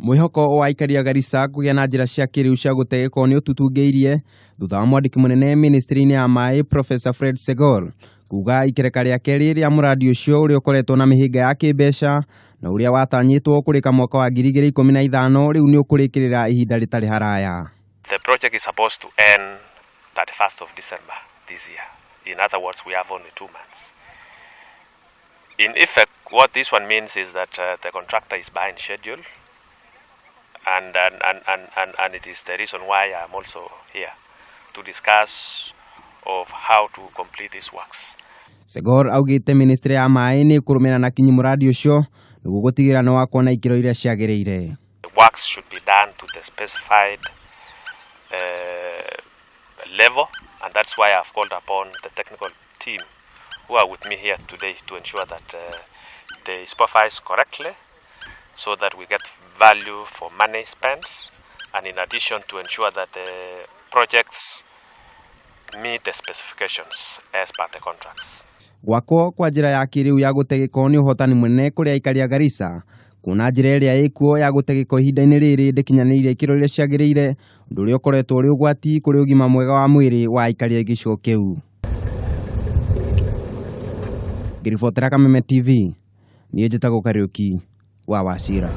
Mwĩhoko wa aikari a Garissa kũgĩa na njĩra cia kĩrĩu cia gũte gĩko nĩ ũtutungĩirie thutha wa mwandĩki mũnene ministry-inĩ ya maĩ Professor Fred Segol kuga ikereka rĩa kerĩ rĩa mũradi ũcio ũrĩa ũkoretwo na mĩhĩnga ya kĩmbeca na ũrĩa watanyĩtwo kũrĩka mwaka wa 2015 rĩu nĩ ũkũrĩkĩrĩra ihinda rĩtarĩ haraya. The project is supposed to end 31st of December this year. In other words, we have only 2 months. In effect, what this one means is that the contractor is behind schedule, and it is the reason why I'm also here to discuss of how to complete these works. Segor augĩte ministry ya maĩ nĩ ĩkũrũmĩrĩra na kinyi mũradi ũcio nĩguo gũtigĩrĩra nĩ wakwo na ikĩro iria ciagĩrĩire. The works should be done to the specified level, and that's why I've called upon the technical team who are with me here today to ensure that they supervise correctly so that we get value for money spent, and in addition to ensure that the projects meet the specifications as per the contracts. Gwakwo kwa njĩra ya kĩrĩu ya gũte gĩko nĩ ũhotani mũnene kũrĩ aikari a Garissa, kuona njĩra ĩrĩa ĩkuo ya gũte gĩko ihinda-inĩ rĩrĩ ndĩkinyanĩirie ikĩro iria ciagĩrĩire, ũndũ ũrĩa ũkoretwo ũrĩ ũgwati kũrĩ ũgima mwega wa mwĩrĩ wa aikari a gĩcigo kĩu. Ngĩribotera Kameme TV, niĩ njĩtagwo Kariũki wa Wachira.